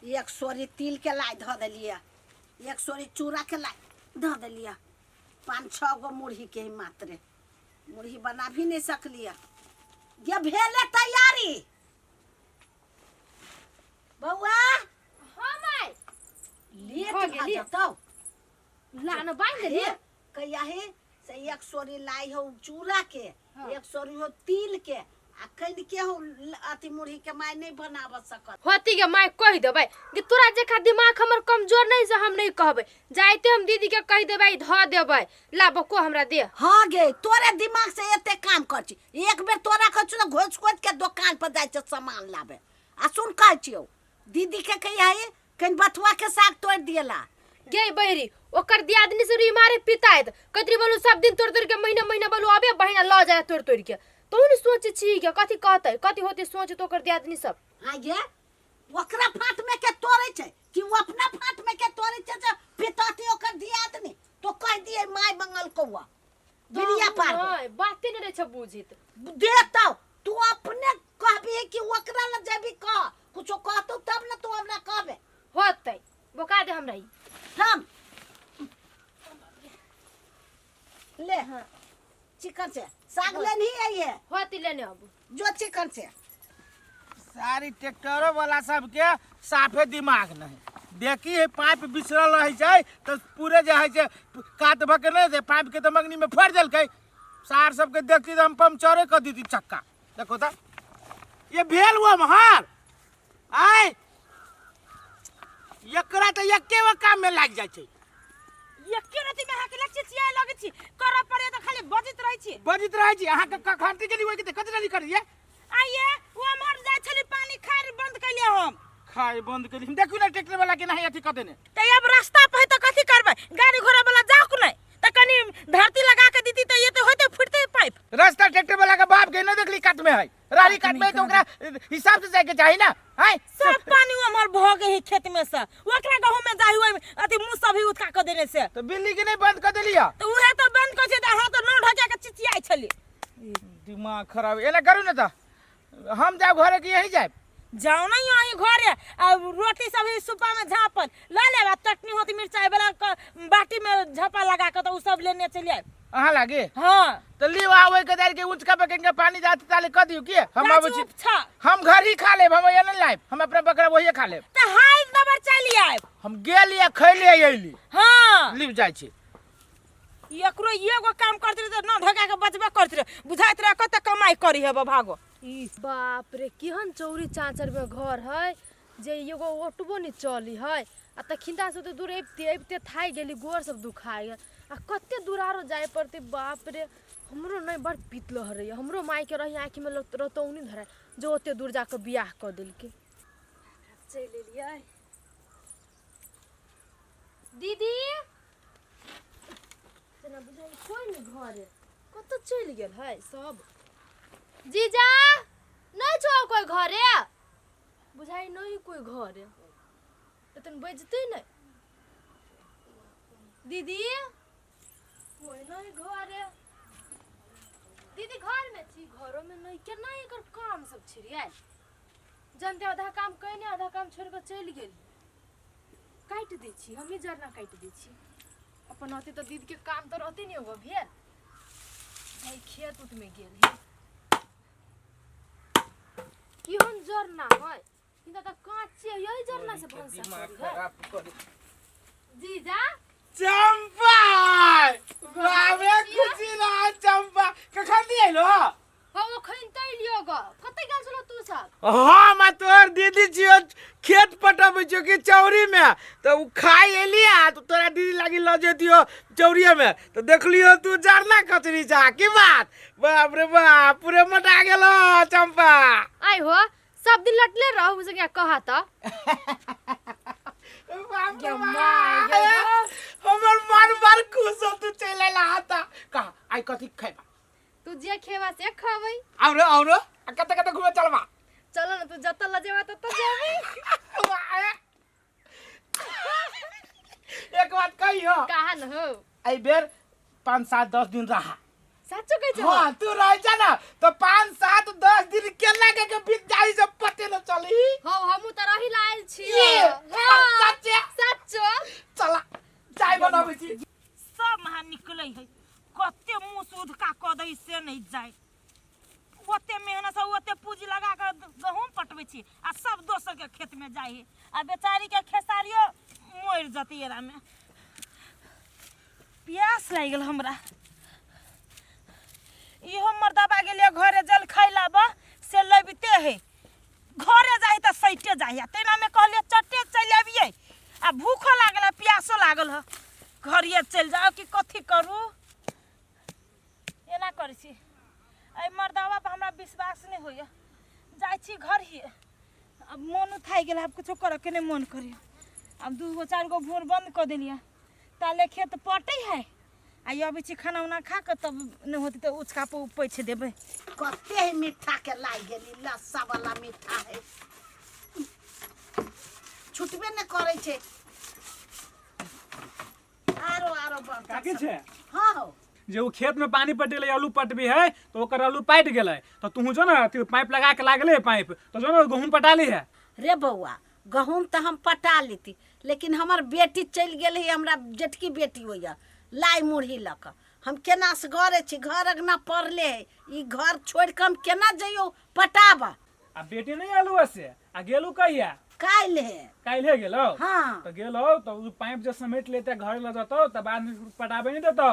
एक सोरी तिल के लाई धऽ देलियै, एक सोरी चूड़ा के लाई धऽ देलियै। पाँच छः गो मुरही के ही मात्रे मुरही बना भी नहीं सकलियै। ये भेले तैयारी बौआ? हाँ माय। लेट भऽ भऽ गेली। जेतौ। ला न बान्हि देलियै। हे कहिया हे से एक सोरी लाई हो चूड़ा के, हाँ। एक सोरी हो तिल के आ कनिके हो अथी मुरही के माय नहीं बनाब सकत। होती के माय कहि देबै कि तोरा जेखा दिमाग हमर कमजोर नहीं से हम नहीं कहबै। जाइते हम दीदी के कहि देबै धऽ देबै। ला बको हमरा दे। हाँ गे, तोरे दिमाग से एते काम कर छी। एक बेर तोरा कहै छी ने घोसि घोसि के दोकान पर जाइ छै सामान लाबे। आ सुन कहै छियौ दीदी के कहिया हे कनि बथुआ के साग तोड़ि दियला। गे बहिरी ओकर दियादनी से रुई मारे पिताइत कतरी बोलू सब दिन तोड़ तोड़ के महीना महीना बोलू अबे बहिना ल जाय तोड़ तोड़ के। तू ने सोचे छी के कथी कहतै कथी होते सोच तो ओकर दियादनी सब। हाँ गे ओकरा फाट में के तोड़े छै कि ओ अपना फाट में के तोड़े छै जे पिताती ओकर दियादनी तो कह दिए माय मंगल कौआ बिरिया पार नहीं बाते नहीं रहे छै बुझित। देतौ तू अपने कहबी कि ओकरा ल जेबी कह कुछो कहतौ तब न तू हमरा कहबे। होतै बोका दे हमरा ई। हम ले। हाँ। चिकन से साग लेनी आई है। होती लेने अब जो चिकन से सारी ट्रैक्टरो वाला सबके साफे दिमाग नहीं। देखी है पाइप बिसरल रहे छै तो पूरे जे है से कात भऽ के नहीं दे पाइप के तो मगनी में फोड़ देलकै। सार सबके देखती तो हम पंचरे कर दीती चक्का। देखो तो ये भेल वो महार आय एकरा तो एके गो काम में लाग जाइ छै। एके रति में अहाँके लग चिचियाए लगै छी, करऽ पड़ैए तऽ खाली बजैत रहै छी। बजैत रहै छी। अहाँके कखन गेली ओहि के कथी लली करिए? आइए ओ एम्हर जाइ छली पानी खाइ बंद कैलियै हम। खाइ बंद कैलियै हम। देखू ने ट्रैक्टर वाला के नहीं अथी कऽ देने। तऽ अब रास्ता पर है तऽ कथी करबै? गाड़ी घोड़ा वाला जाओ कि नहि? तऽ कनी धरती लगा के दीती तऽ एते होइते फुटते पाइप। रास्ता ट्रैक्टर वाला के बाप के नहि देखली कात में है। रारी कात में है तो ओकरा हिसाब से जाए के चाही ना। हैं? सब पानी उमर भऽ गेल है खेत में से। ओकरा गहूं में जाहि ओइ अथी मुँह सब भी उठा कऽ देने से। तो बिल्ली के नहीं बंद कर देलिया? तो उहे तो बंद कर छै तऽ अहाँ तो नौ ढकिया के चिचियाइ छली। दिमाग खराब एना करू ने तऽ हम जायब घरे कि यहीं जायब? जाओ ना यहीं घरे आ रोटी सब ही सुपा में झापल ल लेब आ चटनी होती मिरचाई वाला बाटी में झापा लगा के तो उ सब लेने चलि आयब। अहाँ लागे? हाँ। तो लियो आवे के दार के ऊंचका पे कनिका पानी जात ताले क दियो की? हम आबै छी। चुप छा। हम घर ही खा लेब, हम यहाँ नहीं लायब, हम अपना बकरा वही खा लेब। त हाल दबर चलि आयब। हम गेली आ खैली आ अयली। हाँ। लिव जाइ छी। एकरो एगो काम करते रहे त न ढका के बचबे करते रहे, बुझाइत रहे कते कमाई करी हेबो भागो। ई बाप रे केहन चौरी चाँचर में घर है जे एगो ऑटोबो नहीं चली है। आ त खिंदा से तो दूर अबिते अबिते थाकि गेली, गोर सब दुखा गेल। आ कते दूर आरो जाय पड़तै बाप रे। हमरो नहीं बड़ पीत लहरैया, हमरो माय के रही आँखि में रतौनी धराय जे ओते दूर जाके बियाह कऽ देलकै। चलि एलियै। दीदी जेना बुझाइ कोइ नहि घरे, कतऽ चलि गेल है सब? जीजा नहीं छौ कोइ घरे? बुझाइ नहीं कोइ घरे, एतन बजतै नहि। दीदी कोइ नहीं घरे। दीदी घर में छी? घरो में नहीं। केना एकर काम सब छिड़ियाल? जनते आधा काम कयने आधा काम छोड़ि कऽ चलि गेल। काटि दै छी हमही, जरना काटि दै छी अपन रहतै तऽ दीदीके काम तऽ रहतै ने एगो भेल। भाई खेत उत में गेल है। केहन जरना है हिनका तऽ काँचे है, यही जरना से भनसा दिमाग करी है। खराब कर। जीजा चंपा बाबे खुशी रह चंपा कखन दिएलो? हम अखन तऽ एलियो ग। कतऽ गेल छलो तू सब? हम आ तोहर दीदी छियो खेत पटबै छियो कि चौरी में, तऽ उ खाइ एली आ तऽ तोरा दीदी लागी लऽ जैतियो चौरिये में, तऽ देखलियो तू जरना कचरी छा की बात? बाप रे बाप पूरे मोटा गेलो चंपा। आइ हो सब दिन लटले रहू से क्या कहा त? बाप रे बाप हमर मन बड़ खुश हो तू चलि अयला त। कह आइ कथी खैबा? तू जे खेबा से खबै। औरो औरो आ कते कते घूमे चलबा? चलो न तू जतऽ ल जेबा ततऽ जेबै। एक बात कहियो। कहा न हो? एहि बेर 5 7 10 दिन रहा। साचो कहै छौ? हाँ तू रह जा ना तो 5 7 10 दिन केना के के बीत जाई से पते न चली। हाँ हमहू त रही ला आयल छी। ये जाइ आ बेचारी के खेसारियो मरि जतै एरा में। प्यास लागि गेल हमरा। इहो मर्दबा गेलियै घरे जल खाइ लाबऽ से लबिते है, घरे जाइ तऽ सैटे जाइ। आ तेनामे कहलियै चट्टे चलि अबियै, आ भूखो लागल आ प्यासो लागल ह, घरे चलि जाउ कि कथी करू? एना करै छी, एहि मर्दबा पर हमरा विश्वास नहि होइए। जाइ छी घर ही, आब मोन उठाइ गेल, आब किछो करऽके नहि मोन करैए। आब दू गो चारि गो भोर बन्द कऽ देलियै, ताले खेत पटै है आ अबै छी खाना उना खा कऽ, तब नहि होतै तऽ उचका पर उपछि देबै। कते है मीठा के लाग गेली, लस्सा वाला मीठा है, छुटबे नहि करै छै। आरो आरो बर्तन काकी सब। छै। हाँ हो। जे ओ खेत में पानी पटेले, आलू पटबी है तो ओकर आलू पाटि गेलै, तो तू जो ना अथी पाइप लगा के लागले पाइप, तो जो ना गहूम पटा ली है। रे बौआ, गहूम तऽ हम पटा लेती, लेकिन हमर बेटी चलि गेल है, हमरा जेठकी बेटी होइए लाइ मुरही लऽ कऽ। हम केना से घरे छी, घर अङ्गना पड़ले है, ई घर छोड़ि कऽ हम केना जइयौ पटाबऽ? आ बेटी नहीं आलू से आ गेलू कहिया? काल्हि है। काल्हे गेलौ? हाँ। तो गेलौ तो उ पाइप जे समेट लेते घर लऽ जतौ तऽ बाद में पटाबे नहीं देतौ,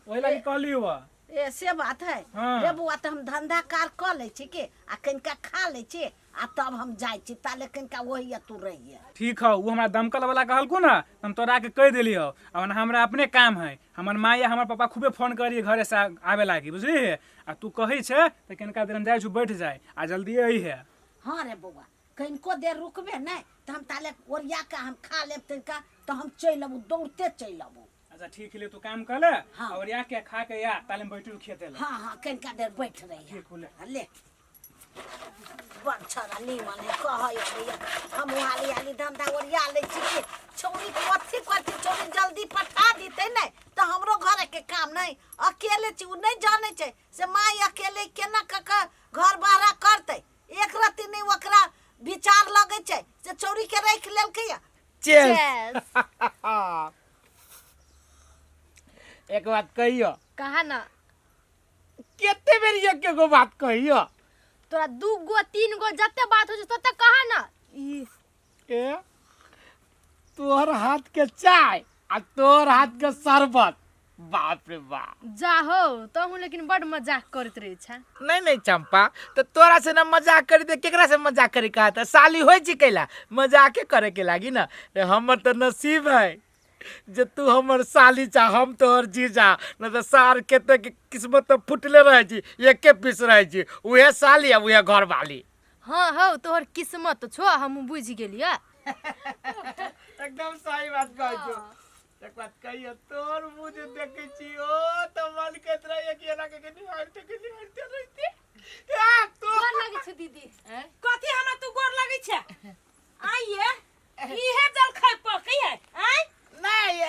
ओहि लागी कहली हुआ। ए से बात है। हाँ। रे बौआ, तऽ हम धंधा कार कऽ लै छी के आ कनिका खा लै छी आ तब हम जाइ छी, ताले कनिका ओहि तू रहिए। ठीक हौ, वो हमरा दमकल वाला कहलकू ना तऽ हम तोरा के कहि देली हौ। आ ओना हमरा अपने काम है, हमर माँ या हमर पापा खूबे फोन करिए घरे से आबे लागी, बुझली? आ तू कहै छै तऽ कनिका देर हम जाइ छु, बैठ जाय आ जल्दी अही है। हाँ रे बौआ, कनिको देर रुकबे नहि तऽ हम ताले ओरिया कऽ हम खा लेब तनिका, तऽ हम चलि अबू, दौड़ते चलि अबू। अच्छा ठीक है, तू काम कर ले। हाँ। और या के खा के या ताले में बैठू खेते ले। हाँ हाँ, कनिका देर बैठ रही। ठीक होले। ले, बड़ छड़ा नीमन है, कहै भैया हम हाली हाली धंधा ओरिया लै छी कि छौड़ी कथी कथी छौड़ी जल्दी पठा दितै नहि तऽ हमरो घरके काम नहि। अकेले छी, ओ नहि जानै छै से माय अकेले केना कऽ कऽ घर बहरा करतै। एक रत्ती नहि ओकरा विचार लगै छै से छौड़ी के राखि लेलकै। चेस। एक बात कहियो? कहा ना। कते बेर एक एगो बात कहियो? तोरा दू गो तीन गो जते बात हो छै तते कहा ना। ई ए तोहर हाथ के चाय आ तोहर हाथ के शरबत, बाप रे बाप। जा हो तहु, लेकिन बड मजाक करैत रहे छै। नहीं नहीं चंपा, तो तोरा से ना मजाक करी ते केकरा से मजाक करी? कहा था साली होय छी कैला मजाके करे के लागी ना। रे हमर तो नसीब है जे तू हमर साली चा, हम तोहर जीजा, न तो सार केते के किस्मत तो फुटले रहे छी, एके पीस रहे छी, उहे साली आ उहे घर वाली। हाँ हौ, तोहर किस्मत छो, हम बुझि गेलियै। एकदम सही बात कहै छौ। एक बात कहियो? तोर मुँह जे देखै छी ओ तऽ मन कहैत रहैए कि एना के निहारते के निहारते रहिते। ए, तो गोर लगै छै दीदी। कथी हमरा तू गोर लगै छै? आइए इहे जल खाइ पकै है आइ? नहि,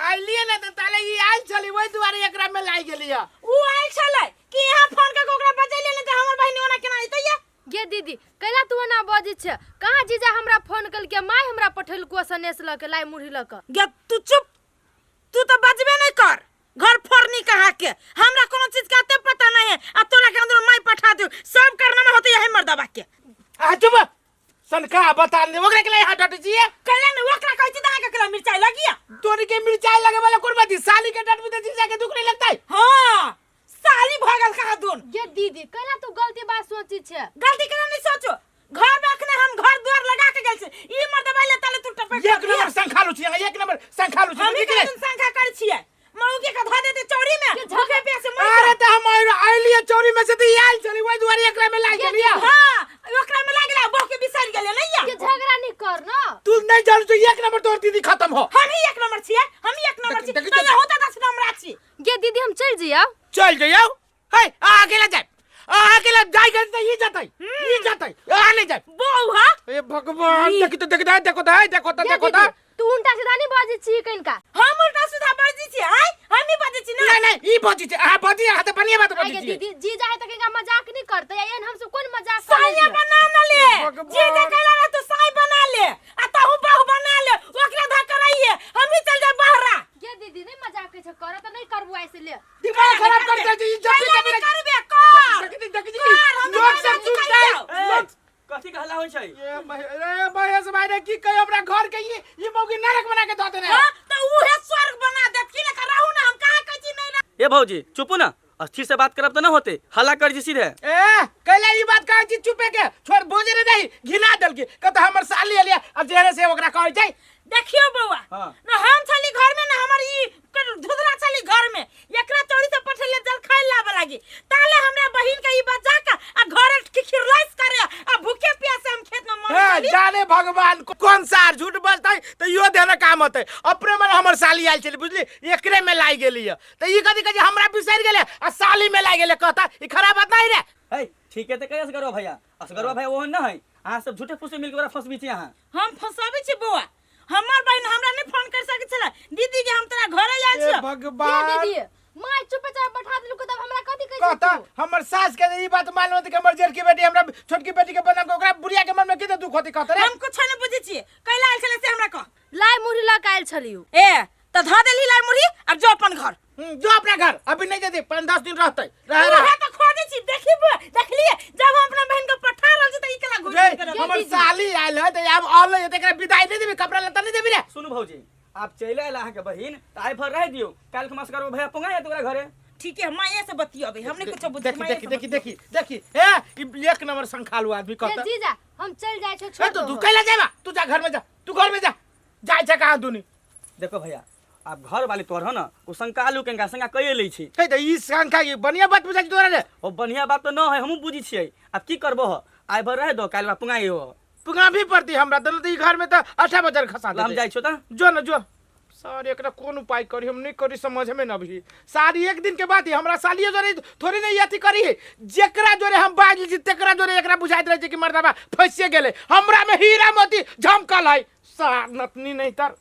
अइलियै ने तऽ ताले ई आयल छली, ओहि दुआरे एकरा में लागि गेलियै। उ आयल छलै कि यहाँ फोन करके ओकरा बजेलियै? नहि तऽ हमर बहिनी ओना केना अइतै? ये गे दीदी, कैला तू ओना बजै छै? कहाँ जीजा हमरा फोन केलकै? माय हमरा पठेलको सनेस लऽ के, लाइ मुरही लऽ के। गे तू चुप, तू तो बजबे नहीं कर। घर फोड़नी कहा के हमरा कोनो चीज के अते पता नहीं है, आ तोरा के अंदर माई पठा दियो। सब करना में होते यही मर्दबा के। आ चुप सनका, बता दे ओकरा के लिए हाथ डटे छियै। कैला ने ओकरा कहै छी त अहाँ के केला मिरचाई लगिया? तोरी के मिर्चाई लगे वाला कोन बात? साली के डटबी त जीजा के दुख नहीं लगता है? हाँ, साली भऽ गेल कहा दोन। गे दीदी, कैला तू गलती बात सोची छै? गलती केना नहीं सोचो? घर में अखने हम घर द्वार लगा के गेल छी, ई मर्दबा ले ताले तू टपक। एक नंबर संखालू छी, एक नंबर संखालू छी। हम ठीक है। संख्या कर छियै, मौगी के धो देते चौरी में, भूखे प्यासे मर। अरे त हम आइलिए चोरी में से त ई आयल छली, ओहि दुआरे एकरा में लागि गेलिए। हाँ, ओकरा में लागला, बहू के बिसरि गेलै नहीं या। के झगड़ा नहीं कर ना। तू नहीं जान तो एक नंबर तोहर दीदी खत्म हो। हम ही एक नंबर छियै, हम ही एक नंबर छी। देखी- तो होता 10 नंबर छी। गे दीदी, हम चलि जइयौ। चल जइयो है, आ अकेला जाए, आ अकेला जाय के त ई जतै, ई जतै, आ नहीं जाए। बहू हा। ए भगवान, देखी तो, देखी तो, देखो तो, देखो तो। गे देखो तो। दीदी, तू उल्टा सीधा नहीं बजै छी कनिका। हम उल्टा सीधा बाजै छी? आय हम ही बाजै छी ना? नहीं नहीं, ई बजी छै, आ बजी, आ त बढ़िया बात आइ बजी गे छी। दीदी, जीजा है तऽ कनिका मजाक नहीं करतै? एहन हमसब कोन मजाक करै साइया छियै? बना न ले। भगवान। जे जे कैला ना तू साई बना ले आ तहु बहु बना ले, ओकरा धा कराइए, हम ही चल जाए बहरा। गे दीदी, नहीं मजाक कहै छै कर तऽ नहीं करबू आइ से ले। दिमाग खराब कर दे छी, जब भी कैला कभी नहीं करबे कर। देखी देखी कर, हम लोग सब नहीं सुनते कहियौ। लोग। कथी के हल्ला होइ छै? ए महेश भाई। माय रे की कहियो हमरा घर के ई मौगी नरक बना के धऽ देने है। हां त उहे स्वर्ग बना देत की ना रहू ना हम कहाँ कहै छी नहीं ए भौजी चुपू ना अस्थिर से बात करब तो ना होते हल्ला कर जी सीधे ए कैला ई बात कहै छी चुपे के छोड़ बोझे रे नहीं घिना देलकी कहता हमर साली एलिया अब जेहरे से ओकरा कहै छै देखियो बौआ हाँ। न हम छली घर में न हमर ई धुधरा छली घर में एकरा चोरी से पठेले जल खाए लाबे लागी ताले हमरा बहिन के ई बजा के आ घरे खिखिरलाइस करे आ भूखे प्यासे हम खेत में मर ए, चली जाने भगवान कौन सा झूठ बजतै तऽ इहो देने काम होतै अपने मने हमर साली आयल छलै बुझली एकरे में लागि गेली है तऽ ई कथी कहै छै हमरा बिसरि गेलै आ साली में लागि गेलै कहता ई खराब बात नहीं रे है ठीक है तो कहिया असगरवा भैया असगरवा भैया ओहन ना है अहाँ सब झूठे फूसे मिलके ओकरा फंसबी छी अहाँ हम फंसाबै छी बौआ हमर बहिन हमरा नहीं फोन कर सकै छलै दीदी के हम तोरा घरे आयल ए छियो भगवान दीदी माय चुपचाप बैठा देलको तब हमरा कथी कहै कहता हमर सास के ई बात मालूम होतै कि हमर जेठकी बेटी हमरा छोटकी बेटी के बदनाम के ओकरा बुढ़िया के मन में कते दुख होतै कहता रे हम कुछो नहीं बुझै छियै कैला आयल छलै से हमरा कह लाइ मुरही लऽ के आयल छलियौ ए त धऽ देली लाइ मुरही अब जो अपन घर जो अपना घर अभी नहीं जते 5-10 दिन रहते रह रह उहे त खोजै छी देखी बुआ देखलिए जब हम अपना बहन के पठा रहल छी त ई केला घुरि रे घुरि के हमर साली आयल है त आब आल है त एकरा विदाई नहीं देबी कपड़ा लत्ता नहीं देबी रे सुनू भौजी आप चलि आयल अहाँके बहिन तऽ आइ भर रहि दियौ काल्हि के मास करबो भैया पोंगा जायत ओकरा घरे ठीक है माये से बतियबे हमने कुछो बुझ देखी देखी देखी देखी देखी ए ई एक नंबर संखालू आदमी ए कहता जीजा हम चल जाइ छौ ए छोड़ तो तू दो कैला जाबा तू जा घर में जा तू घर में जा जाय छै कहाँ दुनी देखो भैया आब घर वाली तोहर हो ना ओ शंकालू केनका शंका कइए लै छी हे त ई शंका ई बढ़िया बात बुझाइ छै तोरा रे ओ बढ़िया बात तऽ न है हमहूँ बुझै छियै आब की करबो हो आइ भर रहि दो काल्हि ओकरा पुंगाइ हो पुगा भी पड़ती हमरा त ई घर में त आठा बजर खसा हम दे जाइ छियौ तऽ जो न जो सर एकरा कोन उपाय करी हम नहीं करी समझ में न अभी सारी एक दिन के बाद ही हमरा सालिए जोरे थोड़ी नहीं अथी करी है जेकरा जोरे हम बाजल छी तेकरा जोरे एकरा बुझाइत रहे छै कि मर्दाबा फंसिए गेलै हमरा में हीरा मोती झमकल है सार नतनी नहीं तर।